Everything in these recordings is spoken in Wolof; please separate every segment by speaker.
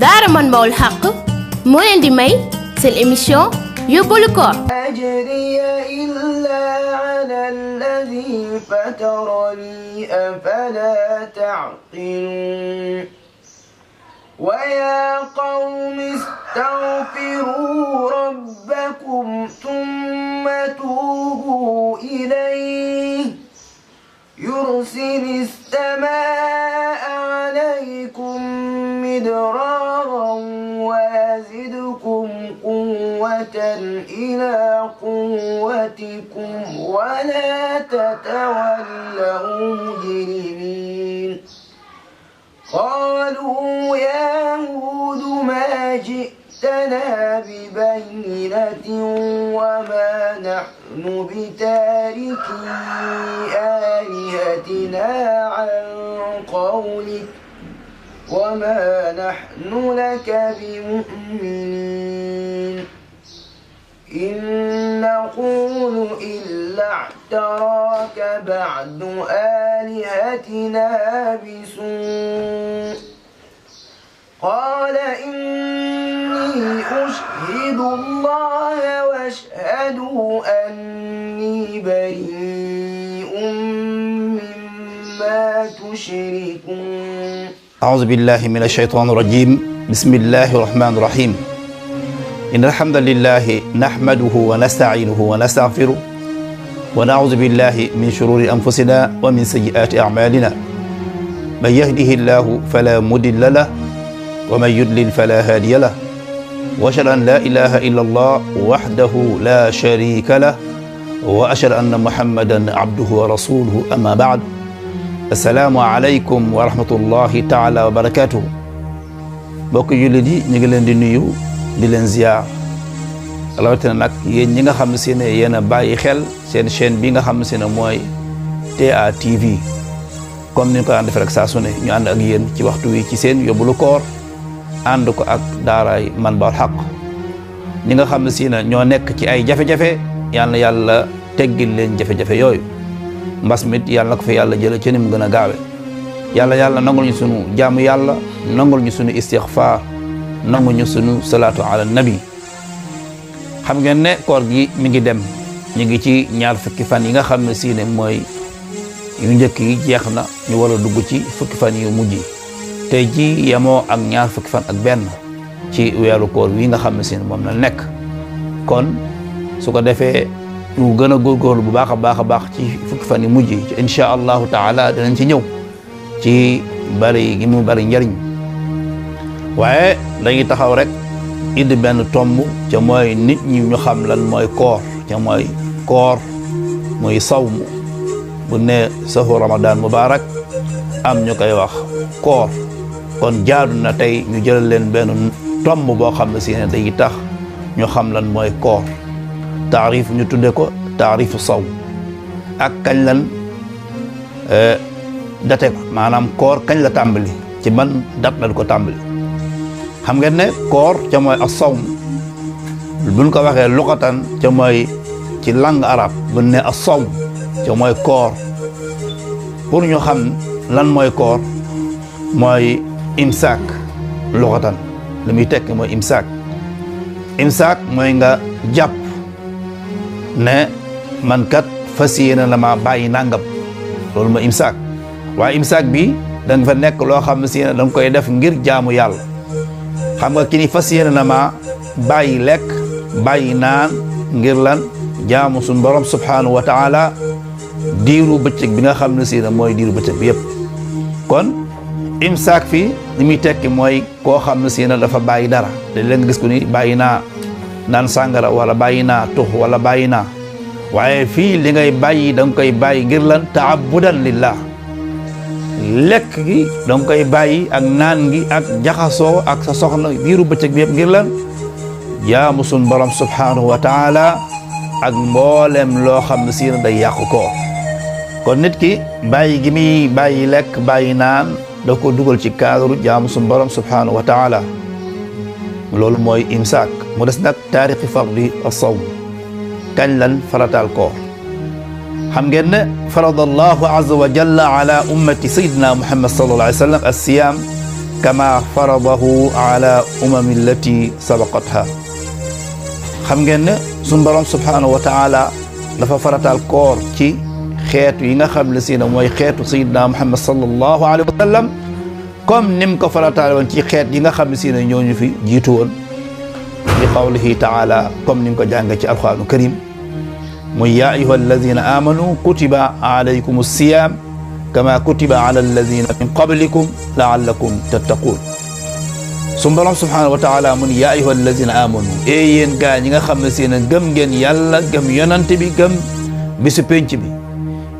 Speaker 1: daara Manbahoul Haqqi moo leen di may seen émission yóbbalu koor
Speaker 2: أجري إلا على الذي فطرني أفلا تعقلون ويا قوم استغفروا ربكم ثم توبوا إليه يرسل السماء عليكم مدرارا ويزدكم قوة إلى قوتكم ولا تتولوا مجرمين قالوا يا هود ما جئتنا ببينة وما نحن بتاركي آلهتنا عن قولك وما نحن لك بمؤمنين إن نقول إلا اعتراك بعد آلهتنا بسوء قال إني أشهد الله واشهدوا أني بريء مما تشركون
Speaker 3: أعوذ بالله من الشيطان الرجيم بسم الله الرحمن الرحيم إن الحمد لله نحمده ونستعينه ونستغفره ونعوذ بالله من شرور أنفسنا ومن سيئات أعمالنا من يهده الله فلا مضل له ومن يضلل فلا هادي له وأشهد أن لا إله إلا الله وحده لا شريك له وأشهد أن محمدا عبده ورسوله أما بعد السلام عليكم ورحمة الله تعالى وبركاته mbokk jullit yi ñu ngi leen di nuyu di leen ziar rawatina nag yéen ñi nga xam ne si ne yéen a bàyyi xel seen chaîne bi nga xam ne si ne mooy TA TV comme ni ñu ko daan defee rek saa su ne ñu ànd ak yéen ci waxtu wi ci seen yóbbalu koor ànd ko ak daaraay Manbahoul Haqqi ñi nga xam ne si ne ñoo nekk ci ay jafe-jafe yal na yàlla teggil leen jafe-jafe yooyu mbas mit yàlla na ko fa yàlla jële ci ni mu gën a gaawe yàlla nangul ñu sunu jaamu yàlla nangul ñu sunu istixfaar nangul ñu sunu salaatu ala nabi xam ngeen ne koor gi mi ngi dem ñu ngi ci ñaar fukki fan yi nga xam ne si ne mooy yu njëkk yi jeex na ñu war a dugg ci fukki fan yu mujj yi tey ji yemoo ak ñaar fukki fan ak benn ci weeru koor wi nga xam ne si ne moom la nekk kon su ko defee ñu gën a góorgóorlu bu baax a baax ci fukki fan yu mujj yi incha allahu taala dinañ ci ñëw ci bari gi mu bari njariñ waaye dañuy taxaw rek indi benn tomb ca mooy nit ñi ñu xam lan mooy koor ca mooy koor muy sawm bu ne sahu ramadan mubarak am ñu koy wax koor kon jaadu na tey ñu jëlal leen benn tomb boo xam ne si ne day tax ñu xam lan mooy koor taarif ñu tudde ko taarifu sawm ak kañ lan date ko maanaam koor kañ la tàmbali ci ban dat lañ ko tàmbali xam ngeen ne koor ca mooy as-sawm buñ ko waxee luqatan ca mooy ci langue arabe buñ ne as-sawm ca mooy koor pour ñu xam lan mooy koor mooy imsaak luqatan li muy tekki mooy imsaak mooy nga jàpp ne man kat fas yéene la ma bàyyi nangam loolu mooy imsaak waaye imsaak bi da nga fa nekk loo xam ne si ne da nga koy def ngir jaamu yàlla xam nga ki ni fas yéene na ma bàyyi lekk bàyyi naan ngir lan jaamu suñ borom subhanahu wa taala diiru bëccëg bi nga xam ne si ne mooy diiru bëccëg bi yëpp kon imsaak fii li muy tekki mooy koo xam ne si ne dafa bàyyi dara te leen nga gis ko ni bàyyi naa naan sàngara wala bàyyi naa tux wala bàyyi naa waaye fii li ngay bàyyi da nga koy bàyyi ngir lan taabudan lillah lekk gi da nga koy bàyyi ak naan gi ak jaxasoo ak sa soxna diiru bëccëg bi yëpp ngir lan jaamu sun borom subhanahu wa taala ak mboolem loo xam ne si ne day yàqu ko kon nit ki bàyyi gi muy bàyyi lekk bàyyi naan da ko dugal ci cadre jaamu sun borom subhanahu wa taala loolu mooy imsaak mu des nag taarixi fardi as-sawm kañ lan farataal koor xam ngeen ne farada allahu azza wa jalla ala ummati sayidina muhammad sallallahu alayhi wa sallam as-siyam kama faradahu ala umami allati sabaqatha xam ngeen ne sun borom subhanahu wa taala dafa faratal koor ci xeetu yi nga xam ne si ne mooy xeetu sayyidina Muhammad sallallahu alayhi wa sallam comme nim ko farataal woon ci xeet yi nga xam ne si ne ñooñu fi jiitu woon bi qawlihi taala comme nim ko jàng ci alquranu karim muy yaa ayuha alladina amanu kutiba alaykum siyam kama kutiba ala alladina min qablikum laallakum tattaqun sun borom subhanahu wa taala mun yaa ayuha alladina amanu yéen gaa ñi nga xam ne si ne gëm ngeen yàlla gëm yonante bi gëm bisu penc bi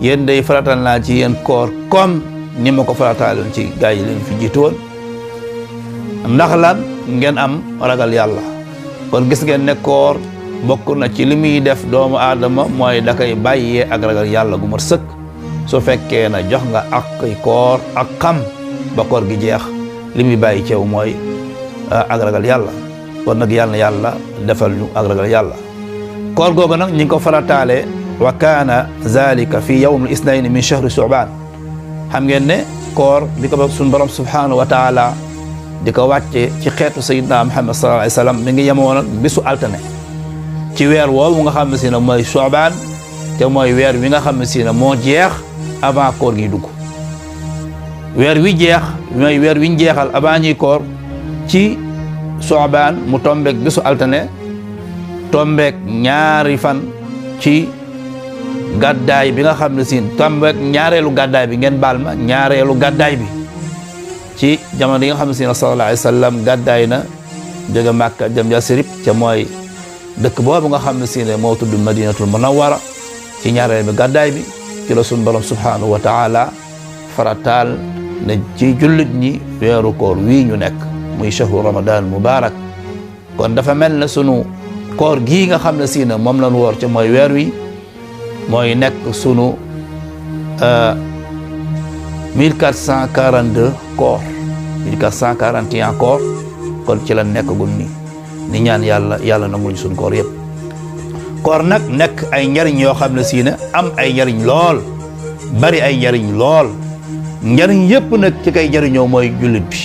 Speaker 3: yéen day faratal naa ci yéen koor comme ni ma ko farataaloon ci gaa yi leen fi jiitu woon ndax lan ngeen am ragal yàlla kon gis ngeen ne koor bokk na ci li muy def doomu aadama mooy da koy bàyyee ak ragal yàlla gu mat sëkk su fekkee na jox nga ak koor ak xam ba koor gi jeex li muy bàyyi ceew mooy ak ragal yàlla kon nag yàlla na yàlla defal ñu ak ragal yàlla koor googu nag ñi ngi ko farataale wa kaana zalika fi yawm al isnayn min shahri Shu'ban xam ngeen ne koor bi ko suñu borom subhanahu wa taala di ko wàcce ci xeetu sayyidina Muhammad sallallahu alayhi wa sallam mi ngi yemoon ak bisu altine ci weer woowu nga xam ne si ne mooy Shu'ban te mooy weer wi nga xam ne si ne moo jeex avant koor gi dugg weer wi jeex mooy weer wi ñu jeexal avant ñuy koor ci Shu'ban mu tombeek bisu altine tombeek ñaari fan ci gàddaay bi nga xam ne si tombeek ñaareelu gàddaay bi ngeen baal ma ñaareelu gàddaay bi ci jamono yi nga xam ne si ne sallallahu alayhi wa sallam gàddaay na jóge Màkka jëm Yasrib ca mooy dëkk boobu nga xam ne si ne moo tudd Madinatul Munawwara ci ñaareel bi gàddaay bi ci la sunu borom subhanahu wa taala farataal ne ci jullit ñi weeru koor wii ñu nekk muy shahru ramadan mubarak kon dafa mel ne sunu koor gii nga xam ne si ne moom lañ woor ca mooy weer wi mooy nekk sunu 1442 koor 1441 koor kon ci la nekk gun ni ñaan yàlla nangul suñ koor yëpp koor nag nekk ay njariñ yoo xam ne si ne am ay njariñ lool bari ay njariñ lool njariñ yëpp nag ci kay jariñoo mooy jullit bi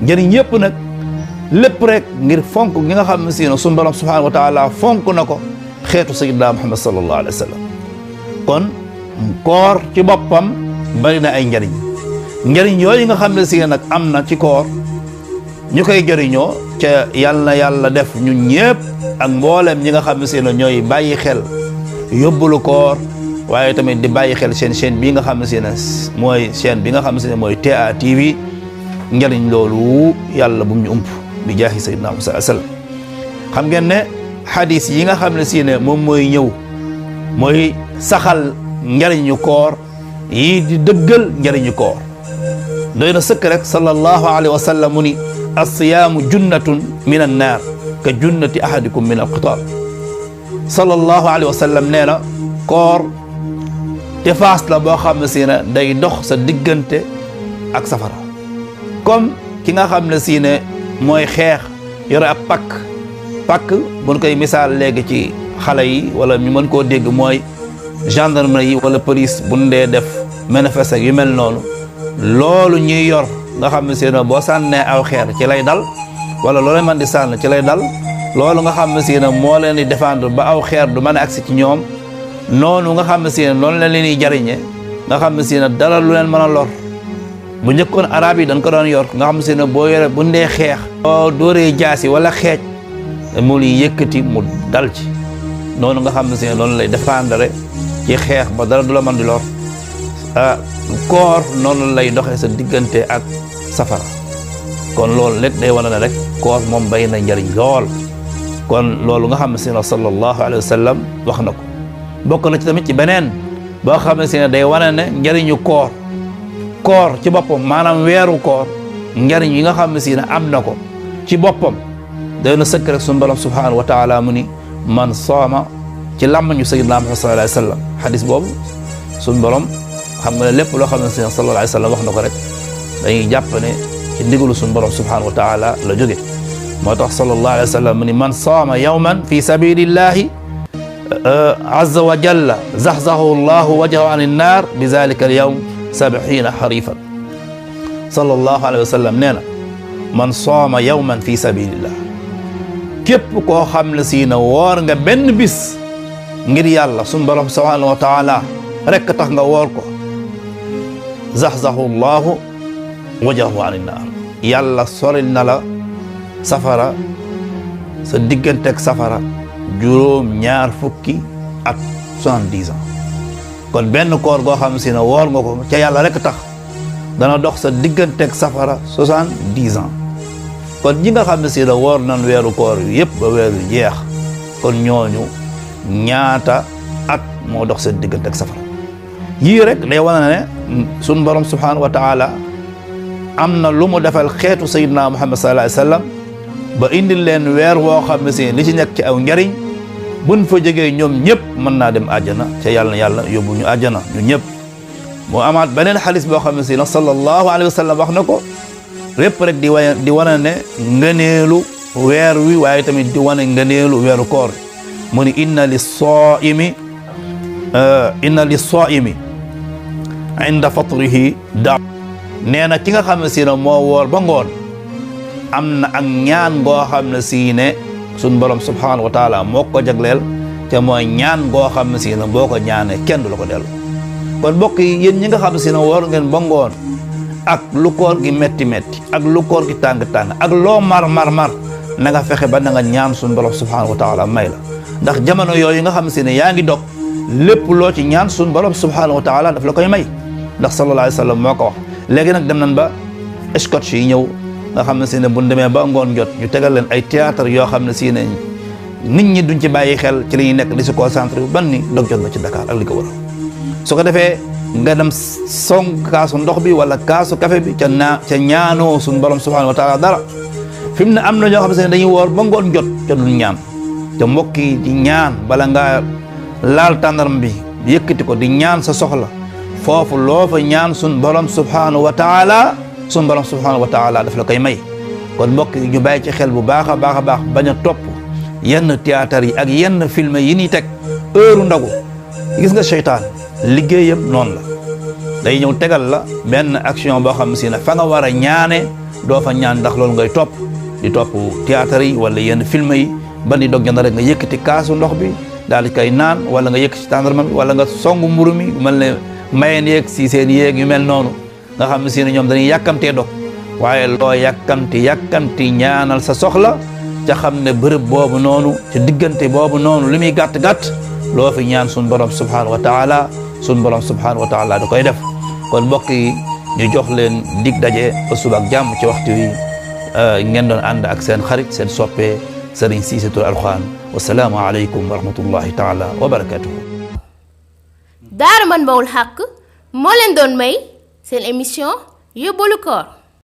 Speaker 3: njariñ yëpp nag lépp rek ngir fonk gi nga xam ne si ne suñu borom subhanahu wa taala fonk na ko xeetu sayyidina Muhammad sallallahu alayhi wa sallam kon koor ci boppam bari na ay njariñ njariñ yooyu nga xam ne si nag am na ci koor ñu koy jëriñoo ca yàlla na yàlla def ñun ñëpp ak mboolem ñi nga xam ne si ne ñooy bàyyi xel yóbbulu koor waaye tamit di bàyyi xel seen chaîne bii nga xam ne si ne mooy chaîne bi nga xam ne si ne mooy TA TV njariñ loolu yàlla bu mu ñu ump bi jaahi sayyidina Muhammad sallallahu alayhi wasallam xam ngeen ne xadis yi nga xam ne si ne moom mooy ñëw mooy saxal njariñu koor yii di dëggal njariñu koor doy na sëkk rek sallallahu alayhi wa sallam mu ni as-siyaamu junnatun min an-naar ka junnati ahadikum min al-qitaal sallallahu alayhi wa sallam nee na koor defaas la boo xam ne si ne day dox sa diggante ak safara comme ki nga xam ne si ne mooy xeex yore ab pakk buñ koy misaal léegi ci xale yi wala ñu mën koo dégg mooy gendarmerie yi wala police buñ dee def manifeste yu mel noonu loolu ñuy yor nga xam ne si ne boo sànnee aw xeer ci lay dal wala loolu man di sànn ci lay dal loolu nga xam ne si ne moo leen di défendre ba aw xeer du mën a agsi ci ñoom noonu nga xam ne si ne noonu leen di jariñe nga xam ne si ne dara lu leen mën a lor bu njëkkoon arab yi dañ ko doon yor nga xam ne si ne boo yore bu ndee xeex boo dóoree jaasi wala xeej mu li yëkkati mu dal ci noonu nga xam ne si ne noonu lay défendre ci xeex ba dara du la mën di lor koor noonu lay doxee sa diggante ak safara kon loolu lépp day wane ne rek koor moom bay na njariñ lool kon loolu nga xam ne si ne sallallahu alayhi wa sallam wax na ko bokk na ci tamit ci beneen boo xam ne si ne day wane ne njariñu koor ci boppam maanaam weeru koor njariñ yi nga xam ne si ne am na ko ci boppam day na sëkk rek suñu borom subhanahu wa taala mu ni man saama ci làmmañu sayyidina Muhammad sallallahu alayhi wa sallam xadis boobu suñu borom xam nga ne lépp loo xam ne si ne sallallahu alayhi wa sallam wax na ko rek dañuy jàpp ne ci ndigalu suñu borom subhanahu wa taala la jóge moo tax sallallahu alayhi wa sallam mu ni man saama yawman fi sabilillahi azza wa jalla zaxzahu allahu wajhahu an innar bi zalika al yawm 70 xarifan sallallahu alayhi wa sallam nee na man sooma yawman fi sabilillah képp koo xam ne si na woor nga benn bis ngir yàlla sun borom subhanahu wa taala rek tax nga woor ko zaxzaxu llahu wajahu anin naar yàlla soril na la safara sa digganteeg safara juróom ñaar fukki at 70 ans kon benn koor goo xam si ne woor nga ko ca yàlla rek tax dana dox sa digganteeg safara 70 ans kon ñi nga xam ne si ne woor nan weeru koor yu yëpp ba weeru jeex kon ñooñu ñaata at moo dox sa digganteeg safara yii rek day wane ne sun borom subhanahu wa taala am na lu mu defal xeetu sayyidina Muhammad sallallahu alayhi wa sallam ba indil leen weer woo xam ne si li ci nekk ci aw njariñ buñ fa jógee ñoom ñëpp mën naa dem àjjana ca yàlla na yàlla yóbbu ñu àjjana ñu ñëpp moo amaat beneen xaalis boo xam ne si nag sallallahu alayhi wa sallam wax na ko lépp rek di wane ne ngëneelu weer wi waaye tamit di wane ngëneelu weeru koor mu ni inna li saaimi inda fatrihi daaw nee na ki nga xam ne si ne moo woor ba ngoon am na ak ñaan goo xam ne si ne suñ borom subhanahu wa taala moo ko jagleel te mooy ñaan goo xam ne si ne boo ko ñaanee kenn du la ko dellu kon mbokk yi yéen ñi nga xam ne si ne woor ngeen ba ngoon ak lu koor gi metti ak lu koor gi tàng ak loo mar na nga fexe ba na nga ñaan suñ borom subhanahu wa taala may la ndax jamono yooyu nga xam ne si ne yaa ngi dog lépp loo ci ñaan suñ borom subhanahu wa taala daf la koy may ndax sallallahu alayhi wa sallam moo ko wax léegi nag dem nañ ba scotch yi ñëw nga xam ne si ne bu demee ba ngoon jot ñu tegal leen ay théâtre yoo xam ne si ne nit ñi duñ ci bàyyi xel ci li ñuy nekk di si concentré ban ni dog jot na ci Dakar ak li ko waral su ko defee nga dem song kaasu ndox bi wala kaasu café bi ca ñaanoo suñu borom subhanahu wa taala dara fi mu ne am na ñoo xam ne dañuy woor ba ngoon jot ca duñ ñaan te mbokk yi di ñaan bala ngaa laal tàndaram bi yëkkati ko di ñaan sa soxla foofu loo fa ñaan suñu borom subhanahu wa taala suñu borom subhanahu wa taala daf la koy may kon mbokk yi ñu bàyyi ci xel bu baax a baax bañ a topp yenn théâtre yi ak yenn film yi ñuy teg heure ndogu gis nga seytaan liggéeyam noonu la day ñëw tegal la benn action boo xam si ne fa nga war a ñaane doo fa ñaan ndax loolu ngay topp di topp théâtre yi wala yenn film yi ba ni dog jënd rek nga yëkkati kaasu ndox bi daal di koy naan wala nga yëkkati tàndarma bi wala nga songu mburu mi mel ne mayeen yeeg si seen yéeg yu mel noonu nga xam ne si ne ñoom dañuy yàkkamtee dog waaye loo yàkkamti ñaanal sa soxla ca xam ne bërëb boobu noonu ca diggante boobu noonu li muy gàtt loo fi ñaan sun borom subhanahu wa taala sun borom subhanahu wa taala da koy def kon mbokk yi ñu jox leen dig daje ba suba ak jàmm ci waxtu wi ngeen doon ànd ak seen xarit seen soppe Serigne Cissé Touré Alxuraan wasalaamu aleykum wa rahmatullahi taala wa barakatuhu
Speaker 1: Daara Man Bawul Xaq moo leen doon may seen émission Yóbbalu Koor